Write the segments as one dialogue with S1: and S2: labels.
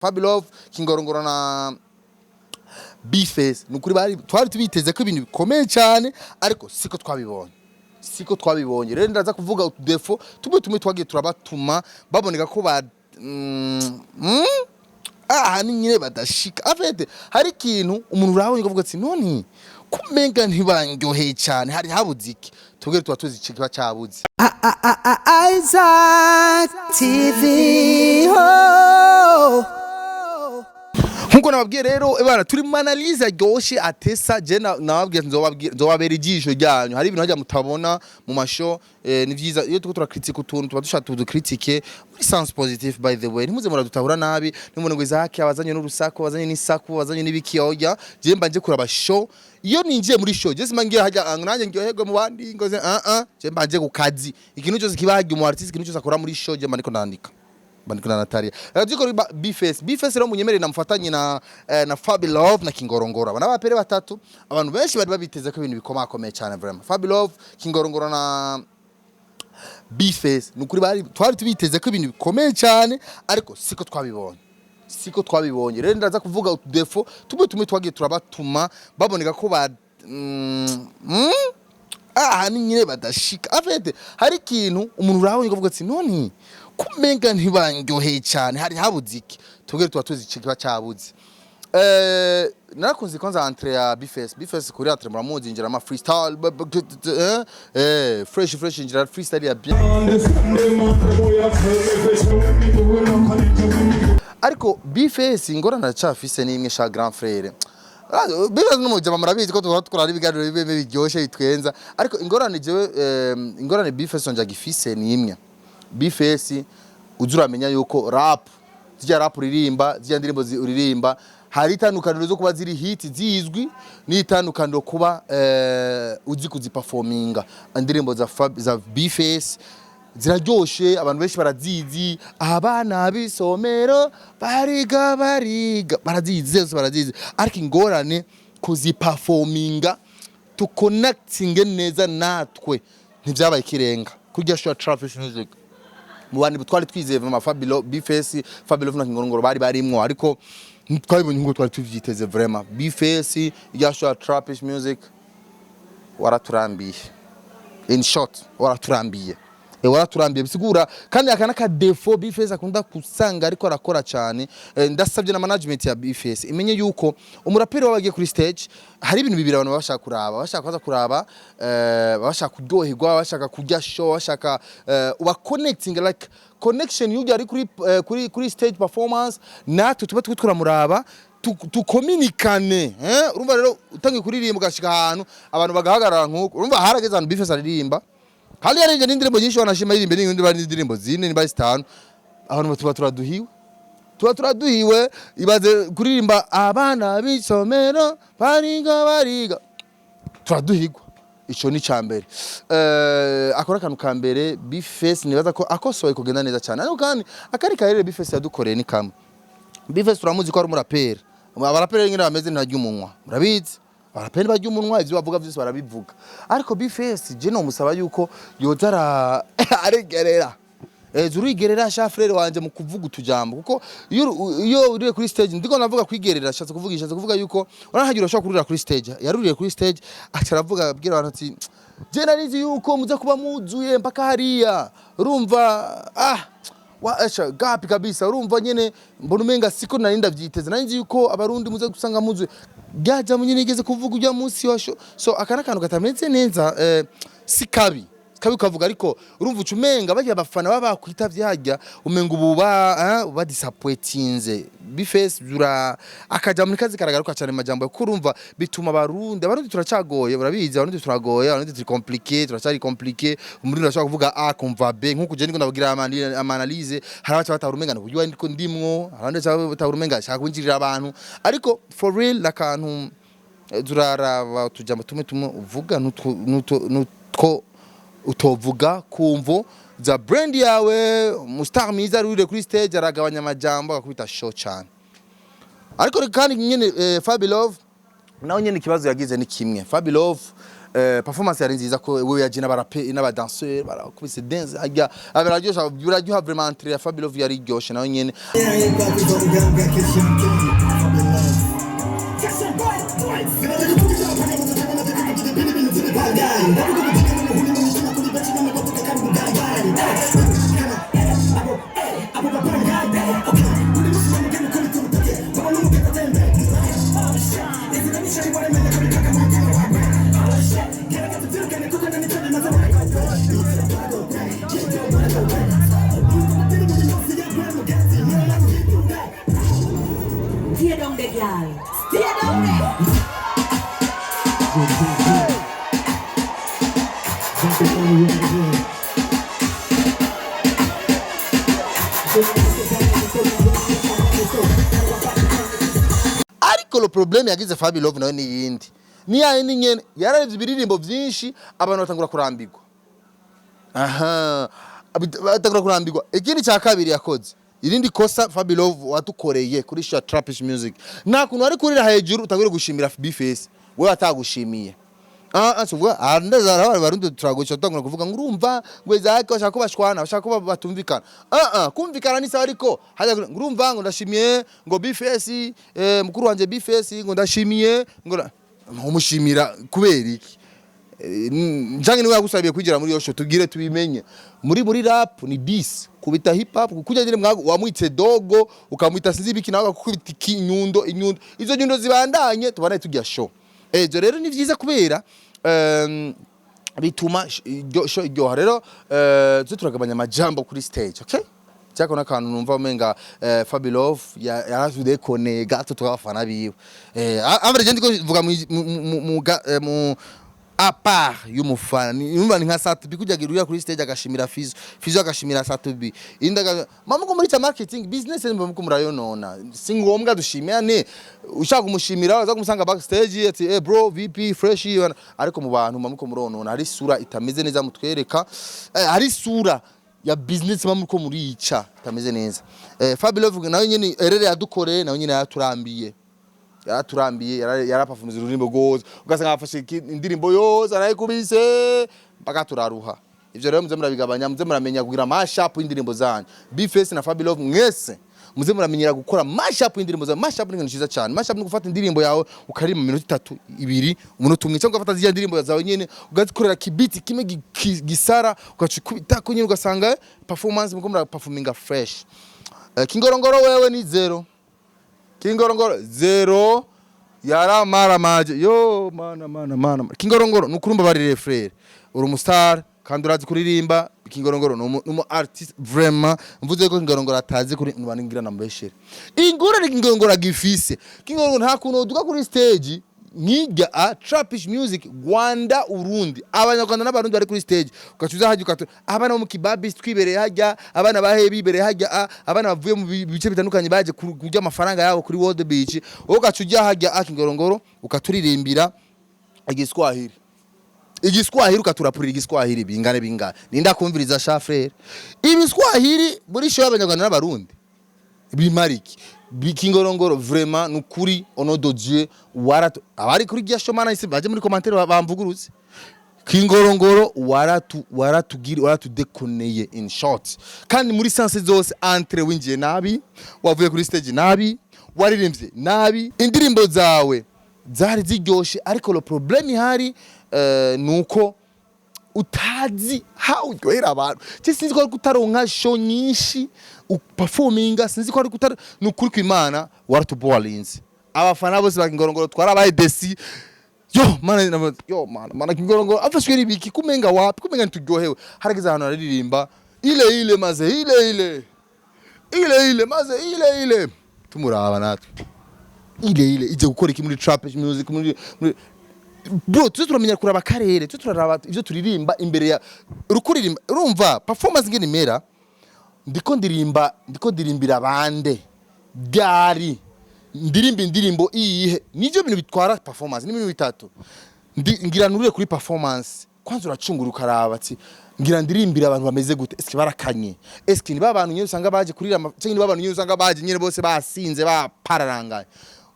S1: Fabilove, Kingorongoro na B-Face, nukuri bari twari tubiteze ko ibintu bikomeye cyane, ariko siko twabibonye, siko twabibonye. Rero ndaza kuvuga utudéfauts tumwe tumwe twagiye turabatuma baboneka ko ba aha nyine badashika. En fait, hari ikintu umuntu urabonye ukavuga ati: "None kumenga ntibandyoheye cyane, hari habuze iki?" Tubwire, tuba tuzi iki kiba cyabuze.
S2: Isaac TV. Oh.
S1: Nkuko nababwiye rero, ebana, turi mu analyse aryoshe atesa. Je nababwiye nzobabwira, nzobabera ijisho ryanyu. Hari ibintu hajya mutabona mu mashow. Ni vyiza iyo tuko turacritique utuntu tuba dushaka tuducritique muri sens positif. By the way, ntimuze muradutahura nabi, ntimubone ngo Isaac abazanye n'urusaku, abazanye n'isaku, abazanye n'ibiki. Oya, je mba nje kuraba show. Iyo ninjiye muri show, je simba ngiye hajya nanjye ndyoherwe mu bandi ngo ah ah, je mba nje ku kazi. Ikintu cyose kiba hajya, umu artiste, ikintu cyose akora muri show, je mba ndiko ndandika, bandiko na Natalia. Ariko B-Face, B-Face rero munyemerere namufatanye na Fabi Love na Kingorongoro. Aba n'abapere batatu. Abantu benshi bari babiteze ko ibintu bikomakomeye cyane vraiment. Fabi Love, Kingorongoro na B-Face, nukuri bari twari tubiteze ko ibintu bikomeye cyane, ariko siko twabibonye, siko twabibonye. Rero ndaza kuvuga utudéfauts tumwe tumwe twagiye turabatuma baboneka ko ba aha nyine badashika. En fait, hari ikintu umuntu urabonye ukavuga ati: "None kumenga ntibandyoheye cyane, hari habuze iki?" Tubwire, tuba tuzi iki kiba cyabuze. Narakunze kwanza entrée ya B-Face. B-Face kuri entrée muramuzi, injira ama freestyle, fresh fresh, injira freestyle ya bien. Ariko B-Face ingorane aracafise n'imwe sha, grand frère. B-Face n'umujama, murabizi ko tuba dukora ibiganiro bibe biryoshe bitwenza, ariko ingorane jewe, ingorane B-Face onje agifise ni imwe. B-Face, uza uramenya yuko rap, zirya rap uririmba, zirya ndirimbo uririmba, hari itandukaniro zo kuba ziri hit zizwi n'itandukaniro kuba uzi kuziperforminga. Indirimbo za B-Face ziraryoshe, abantu benshi barazizi. Abana b'isomero bariga bariga, barazizi zose, barazizi, ariko ingorane kuziperforminga, tuconnectinge neza natwe, ntivyabaye ikirenga kurya show Traffic Music. Mu bantu twari twizeye vraiment, Fabilo, B-Face, Fabilo na Kingorongoro bari barimwo, ariko ntitwabibonye nkuko twari tuvyiteze vraiment. B-Face, irya show Traffic Music, waraturambiye. In short, waraturambiye. Waraturambiye bisigura kandi aka naka défaut B-Face akunda kusanga ariko arakora cyane. Ndasabye na management ya B-Face imenye yuko umuraperi waba agiye kuri stage, hari ibintu bibiri abantu bashaka kuraba, bashaka kuza kuraba, bashaka kuryoherwa, bashaka kurya show, bashaka uba connecting, like connection y'ujya ari kuri stage performance, natwe tuba turiko turamuraba, tukominikane. Urumva rero utangiye kuririmba ugashika ahantu abantu bagahagarara nkuko urumva harageze ahantu B-Face aririmba, kandi yaririmbye n'indirimbo nyinshi, wanashima yirimbye n'indi, bari n'indirimbo zine niba ari zitanu, abantu tuba turaduhiwe, tuba turaduhiwe. Ibaze kuririmba "Abana b'isomero bariga bariga", turaduhigwa. Ico ni cambere. Akora akantu ka mbere B-Face, nibaza ko akosoye kugenda neza cyane. Ariko kandi akari karere B-Face yadukoreye ni kamwe. B-Face turamuzi ko ari umuraperi. Abaraperi nyine bameze ntarya umunwa, murabizi, abaraperi barya umunwa, ivyo bavuga vyose barabivuga. Ariko B-Face, je no musaba yuko yoza aregerera, urigerera sha frère wanje mu kuvuga utujambo, kuko iyo uriye kuri stage, ndiko navuga kwigerera, shatse kuvuga yuko urahagira ushobora kurira kuri stage. Yaruriye kuri stage, aca aravuga, abwira abantu ati: "Je narizi yuko muza kuba muzuye mpaka hariya, urumva ah wa esha gapi kabisa, urumva nyene mbona umenga siko nari ndavyiteze, nari nzi yuko Abarundi muze gusanga muzuye." Ryaja nyene igeze kuvuga ujya munsi wa show. So aka n'akantu katameze neza. Si kabi kabi kavuga, ariko urumva uca umenga barya abafana baba bakwitavye harya, umenga ubu ba ba disappointinze. B-Face zura akaja muri kazi karagaruka cyane majambo, kuko urumva bituma Abarundi turacagoye, urabizi, Abarundi turagoye, Abarundi turi compliqué, turacyari compliqué. Umurundi arashobora kuvuga A kumva B. Nkuko je ndiko ndabagira ama analyse, hari abaca batahura umenga uburyo ndiko ndimwo, hari abandi baca batahura umenga ashaka kwinjirira abantu. Ariko for real, akantu turaraba utujambo tumwe tumwe uvuga nutwo utovuga kumvo za brand yawe. Umustar mwiza arurire kuri stage aragabanya amajambo, agakubita show cyane. Ariko kandi nyene, Fabi Love nawe nyene ikibazo yagize ni kimwe. Fabi Love Performance yari nziza ko wewe yaje n'abarape n'abadanseur barakubise dance hajya abararyosha, biraryoha vraiment. Entrée ya Fabilove yari iryoshe nayo nyene.
S3: Hip hop iva mu bwami bwa Christian King, Fabilove.
S4: Stay down there, girl. Stay down there.
S1: Ariko le problème yagize Fabilove nayo ni yindi, ni yindi nyene, yararebye ibiririmbo vyinshi, abantu batangura kurambirwa. Aha, batangura kurambirwa. Ikindi cya kabiri yakoze, irindi kosa Fabilove wadukoreye kuri show Trapish Music, nta kuntu wari kurira hejuru utangure gushimira Bface wewe atagushimiye. Ah, suvuga ah, ndaza abari barundi turagocha, tutangura kuvuga ngo urumva ngo izake bashaka ko bashwana, bashaka ko batumvikana. Ah, kumvikana ni sawa, ariko haja ngo urumva ngo ndashimiye ngo Bface, mukuru wanje Bface, ngo ndashimiye ngo umushimira kubera iki? Njange niwe yagusabiye kwinjira muri iyo show, tugire tubimenye. Muri rap ni diss kubita hip hop kujya nyine wamwitse dogo, ukamwita sinzi ibiki, nawe akakubita ikinyundo, inyundo, izo nyundo zibandanye, tubanaye tujya show. Ibyo rero ni vyiza kubera bituma show iryoha. Rero tuze turagabanya amajambo kuri stage, okay? Cyako n'akantu numva umenga Fabilove yaratudekone gato twabafana biwe. Ambre je ndiko mvuga mu à part y'umufana, yumva ni nka Satubi kujya gira kuri stage agashimira Fizo, Fizo agashimira Satubi, indaga mama ko muri cha marketing business mba ko murayonona. Si ngombwa dushimira, ushaka kumushimira uza kumusanga backstage ati: "Eh bro, VP fresh." Ariko mu bantu mama ko muronona, hari sura itameze neza mutwereka, hari sura ya business mama ko murica itameze neza. Fabilove nawe nyene erere yadukoreye, nawe nyene yaturambiye, yaraturambiye, yaraperformije ururimbo rwose, ugasanga afashe indirimbo yose arayikubise mpaka turaruha. Ivyo rero muze murabigabanya, muze muramenya kugira mashup y'indirimbo zanyu. Bface na Fabilove, mwese muze muramenyera gukora mashup y'indirimbo zanyu. Mashup ni ikintu cyiza cyane. Mashup ni gufata indirimbo yawe ukaririmba iminota itatu, ibiri, umunota umwe, cyangwa ugafata ziriya ndirimbo zawe nyene ugazikorera kibiti kimwe gisara, ugacikubitako nyene, ugasanga performance muko muraperforminga fresh. Kingorongoro wewe ni zero, Kingorongoro zero, yaramaramaje. Yo mana, mana, mana! Kingorongoro, nukurumba barire frère, uri umustar kandi urazi kuririmba. Kingorongoro ni umu artiste vraiment. Mvuze ko Kingorongoro atazi kuri ngira nambeshere ingorane Kingorongoro agifise. Kingorongoro nta kuntu uduka kuri stage nkijya a Trapish Music, Rwanda, Urundi, Abanyarwanda n'Abarundi bari kuri stage, ugacuza hajya ukatu abana bo mu Kibabi twibereye hajya, abana bahe bibereye hajya, abana bavuye mu bice bitandukanye baje kurya amafaranga yabo kuri World Beach, wowe ugaca ujya hajya a Kingorongoro ukaturirimbira Igiswahili, Igiswahili, ukaturapurira Igiswahili bingane bingane. Ninda kumviriza sha frère Ibiswahili muri show y'Abanyarwanda n'Abarundi bimariki Kingorongoro? Vraiment, nukuri, au nom de Dieu, waratu abari kuri rya show, mana isi baje muri commentaire bamvugurutse. Kingorongoro, waratu waratugira, waratudekoneye in short, kandi muri sens zose. Entrée winjiye nabi, wavuye kuri stage nabi, waririmbye nabi, indirimbo zawe zari ziryoshe, ariko le problème ihari nuko utazi how uryohera abantu. Cyo sinzi ko ari kutaronka show nyinshi uperforminga, sinzi ko ari kutari, ni ukuri kw'Imana waratuborinze. Abafana bose ba Kingorongoro twarabaye déçus. Yo mana, yo mana, mana, Kingorongoro afashwe n'ibiki? Kumenga wapi, kumenga ntituryohewe. Harageze ahantu araririmba ile ile maze ile ile ile ile maze ile ile, tumuraba natwe ile ile ije gukora iki muri trap music? Muri bro, tuze turamenya kuraba akarere, tuze turaraba ivyo turirimba imbere ya urukuririmba. Urumva performance ngene imera, ndiko ndirimba, ndiko ndirimbira bande, ryari ndirimba indirimbo iyihe? Nivyo bintu bitwara performance, ni ibintu bitatu. Ngira nurire kuri performance, kwanza uracungura ukaraba ati: ngira ndirimbira abantu bameze gute? Eske barakanye? Eske ni babantu nyine usanga baje kurira, cyangwa ni babantu nyine usanga baje nyine bose basinze bapararangaye?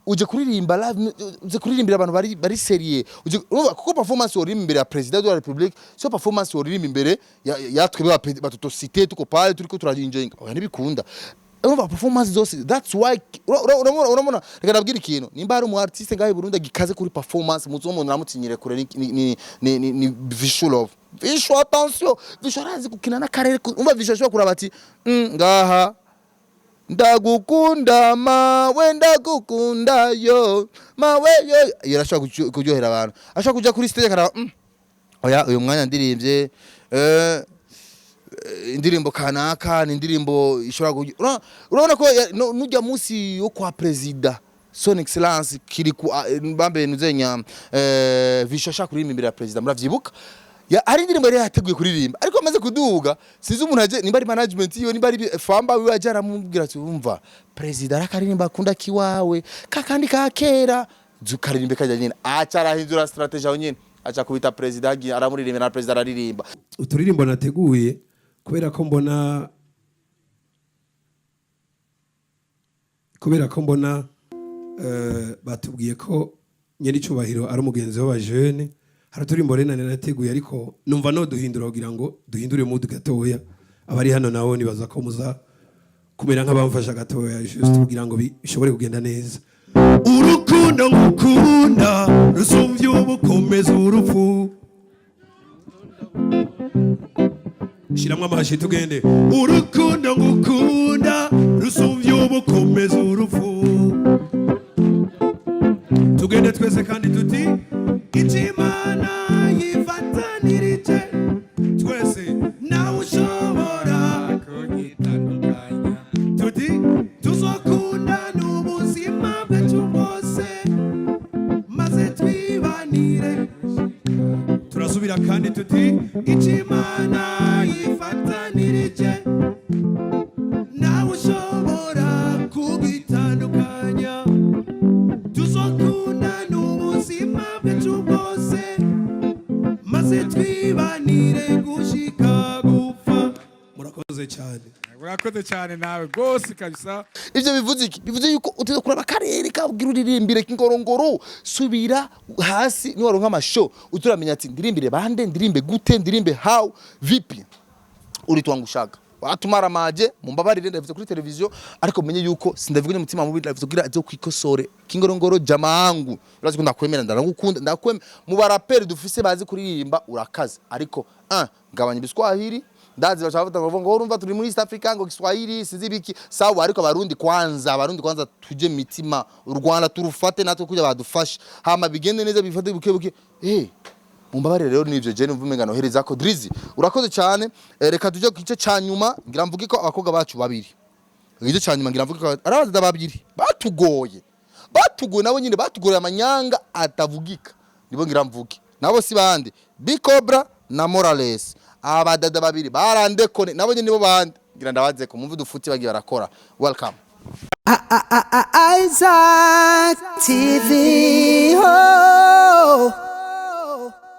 S1: Uje kuririmba live, uje kuririmbira abantu bari sérieux. Uje urumva kuko performance uririmba imbere ya président de la République so performance uririmba imbere ya twebwe batoto cité tuko pale turiko turaenjoyinga, oya, ntibikunda. Urumva performance zose, that's why urabona, reka ndabwira ikintu: nimba hari umu artiste ngaho i Burundi agikaze kuri performance, muzo umuntu namutinyire kure, ni Vichou Love. Vichou, attention, Vichou arazi gukina n'akarere. Umva, Vichou ashobora kuraba ati ngaha ndagukunda mawe, ndagukunda yo mawe yo." Iyo arashobora kuryohera abantu. Ashobora kuja kuri stage akaraba, "Oya, uyu mwanya ndirimbye indirimbo kanaka ni indirimbo ishobora Urabona ko nujya munsi wo kwa président Son Excellence Kiriku, bambe nuzenya Vichou ashaka kuririmba imbere ya président, muravyibuka. Hari indirimbo yari yateguye kuririmba, ariko amaze kuduga, sinzi umuntu aje, nimba ari management yiwe, nimba ari famba wiwe, aje aramubwira ati: "Umva, président arakaririmba akunda kiwawe kakandi ka kera, zukaririmbe kajya nyine." Aca arahindura strategy aho nyine, aca kubita président, agiye aramuririmbira na président araririmba.
S5: Uturirimbo nateguye, kubera ko mbona batubwiye ko nyenicubahiro ari umugenzi w'abajene, hari uturirimbo rero nari nateguye, ariko numva no duhindura kugira ngo duhindure mood gatoya. Abari hano nabo nibaza ko muza kumera nk'abamfasha gatoya, just kugira ngo bishobore kugenda neza. Urukundo ngukunda rusumvye ubukomeza urupfu. Shiramwo amashi tugende. Urukundo ngukunda rusumvye ubukomeza urupfu. Tugende twese kandi tuti: "Icimana yifatanirije twese nawe ushobora." Tuti: "Tuzokundana ubuzima bwacu bwose, maze twibanire." Turasubira kandi tuti: "Icimana yifatanirije nawe ushobora kugitandukanya. Tuzokundana ubuzima bwacu bwose, maze twibanire gushika gupfa." Murakoze cyane.
S6: Urakoze cyane nawe rwose kabisa.
S1: Ivyo bivuze iki? Bivuze yuko uteza kuraba akarere kabwira uririmbire kingorongoro. Subira hasi, niwaronka amashow uturamenya ati: "Ndirimbire bande? Ndirimbe gute? Ndirimbe how? Vipi?" Uritwangushaka watumara maje, mumbabarire ndavuze kuri televiziyo, ariko menye yuko sindavuga n'umutima mubi, ndavuze kugira azo kwikosore. Kingorongoro jamaangu, urazi ko ndakwemera, ndaragukunda, ndakwemera. Mu baraperi dufise bazi kuririmba urakaze, ariko ah, ngabanya ibiswahili. Ndazi bacavuga ngo urumva turi muri East Africa, ngo Kiswahili sinzi biki. Sawa, ariko abarundi kwanza, abarundi kwanza tuje mitima, u Rwanda turufate natwe kuja badufashe, hama bigende neza, bifate buke buke. Mumbabarire rero, nivyo je numva umenga nohereza ko. Drizzy, urakoze cyane. Reka tuje ku gice ca nyuma. Ngira mvuge ko abakobwa bacu babiri, igice ca nyuma ngira mvuge ko arabaza babiri batugoye, batugoye nabo nyine, batugoye amanyanga atavugika. Nibo ngira mvuge, nabo si bande? Bicobra na Morales. Abadada babiri barandekone, nabo nyine nibo bande? Ngira ndabaze ko mumve udufuti bagiye barakora. Welcome.
S2: Isaac TV. Oh.